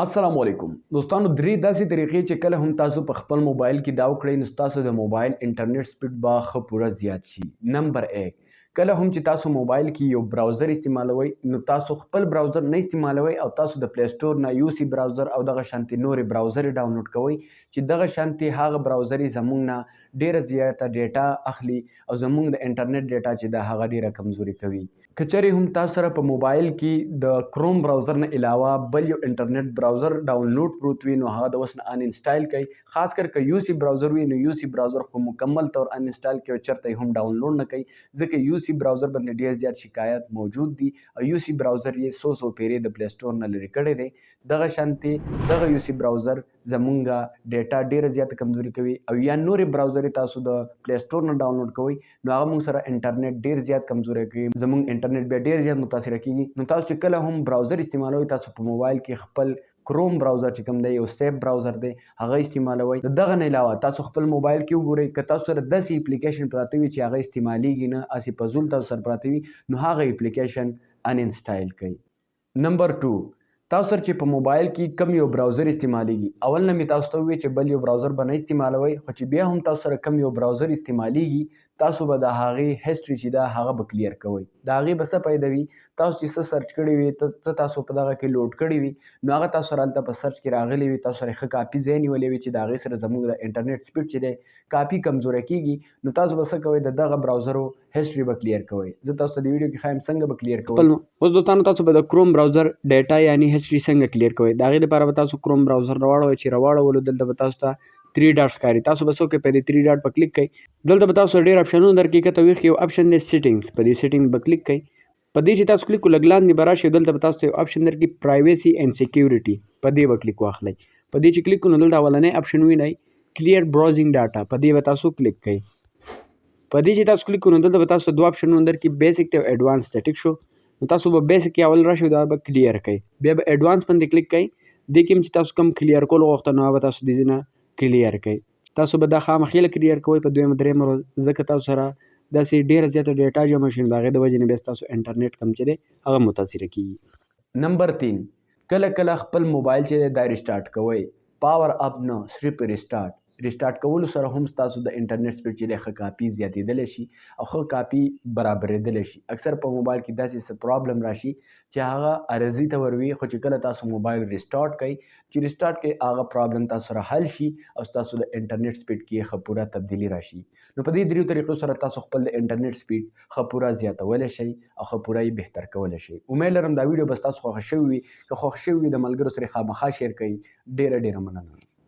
السلام علیکم دوستانو، درې داسې طریقې چې کله هم تاسو په خپل موبایل کې دا وکړئ نو ستاسو د موبایل انټرنیټ سپیډ به ښه پوره زیات شي. نمبر 1، کله هم چې تاسو موبایل کې یو براوزر استعمالوئ نو تاسو خپل براوزر نه استعمالوئ او تاسو د پلی سټور نه یو سی براوزر او دغه شانتې نورې براوزرې ډاونلوډ کوئ چې دغه شانتې هغه براوزرې زمونږ نه ډېره زیاته ډیټا اخلي او زمونږ د انټرنیټ ډیټا چې ده هغه ډېره کمزوري کوي. که چېرې هم تاسو سره په موبایل کې د کروم براوزر نه علاوه بل یو انټرنیټ براوزر ډاونلوډ پروت وي نو هغه د اوس نه ان انسټال کړئ. خاص کر که یو سی براوزر وي نو یو سی براوزر خو مکمل طور ان انسټال کړئ او چېرته یې هم ډاونلوډ نه کړئ، ځکه یو سی براوزر باندې ډېر زیات شکایت موجود دي او یو سی براوزر یې څو څو پیرې د پلی سټور نه لرې کړی دی. دغه شانتې دغه یو سی براوزر زمونږ ډیټا ډیره زیاته کمزوري کوي او یا نورې براوزرې تاسو د پلی سټور نه ډاونلوډ کوئ نو هغه موږ سره انټرنیټ ډیر زیات کمزوری کوي، زمونږ انټرنیټ بیا ډیر زیات متاثره کیږي. نو تاسو چې کله هم براوزر استعمالوئ تاسو په موبایل کې خپل کروم براوزر چې کوم دی یو سیف براوزر دی هغه استعمالوئ. د دغه نه علاوه تاسو خپل موبایل کې وګورئ که تاسو سره داسې اپلیکیشن پراته وي چې هغه استعمالیږي نه، هسې په زول تاسو سره پراته وي نو هغه اپلیکیشن ان انسټایل کړئ. نمبر 2، تاسو سره چې په موبایل کې کوم یو براوزر استعمالیږي، اول نه مې تاسو ته وویل چې بل یو براوزر به نه استعمالوئ، خو چې بیا هم تاسو سره کوم یو براوزر استعمالیږي تاسو به د هغې هسټري چې ده هغه به کلیر کوئ. د هغې به څه پیدا وي، تاسو چې څه سرچ کړي وي، څه تاسو په دغه کې لوډ کړي وي نو هغه تاسو سره هلته په سرچ کې راغلي وي، تاسو سره ښه کاپي ځای نیولی وي چې د هغې سره زموږ د انټرنیټ سپیډ چې دی کاپي کمزوری کیږي. نو تاسو به څه کوئ، د دغه براوزرو هسټري به کلیر کوئ. زه تاسو ته د ویډیو کې ښایم څنګه به کلیر کوئ. اوس دوستانو تاسو به د کروم براوزر ډیټا یعنی هسټري څنګه کلیر کوئ. د هغې دپاره به تاسو کروم براوزر راواړوئ، چې راواړولو دلته به تاسو ته 3 ډاټ ښکاري. تاسو به څه وکړئ، په دې 3 ډاټ به کلیک کړئ. دلته به تاسو ډېر اپشنونه درکړي، که ته ویښ یو اپشن دی سیټینګز، په دې سیټینګ به کلیک کړئ. په دې چې تاسو کلیک کړو لږ لاندې به راشئ، دلته به تاسو ته یو اپشن درکړي پرایویسي اینډ سیکیورټي، په دې به کلیک واخلئ. په دې چې کلیک کړو نو دلته اولنی اپشن وینئ کلیر براوزینګ ډاټا، په دې به تاسو کلیک کړئ. په دې چې تاسو کلیک کړو نو دلته به تاسو دوه اپشنونه درکړي، بیسیک ته او اډوانس ته. ټیک شو، نو تاسو به بیسیک کې اول راشئ دا به کلیر کړئ، بیا به اډوانس باندې کلیک کړئ. دې کې هم چې تاسو کوم کلیر کول غوښته نو هغه به تاسو دې ځای نه کلیر کړئ. تاسو به دا خامخېله کلیر کوئ په دویمه درېیمه ورځ، ځکه تاسو سره داسې ډېره زیاته ډیټا جمع شي نو د هغې د وجې نه بیا ستاسو انټرنیټ کم چې دی هغه متاثره کیږي. نمبر 3، کله کله خپل موبایل چې دی دا ریسټارټ کوئ، پاور اپ نه، صرف ریسټارټ. ریسټارټ کولو سره هم ستاسو د انټرنیټ سپیډ چې دی ښه کاپي زیاتېدلی شي او ښه کاپي برابرېدلی شي. اکثر په موبایل کې داسې څه پرابلم راشي چې هغه عارضي طور وي، خو چې کله تاسو موبایل ریسټارټ کړئ، چې ریسټارټ کړئ هغه پرابلم تاسو سره حل شي او ستاسو د انټرنیټ سپیډ کې ښه پوره تبدیلي راشي. نو په دې دریو طریقو سره تاسو خپل د انټرنیټ سپیډ ښه پوره زیاتولی شئ او ښه پوره یې بهتر کولی شئ. امید لرم دا ویډیو به ستاسو خوښه شوې وي. که خوښ شوې وي د ملګرو سره خامخا شیر کړئ. ډېره ډېره مننه.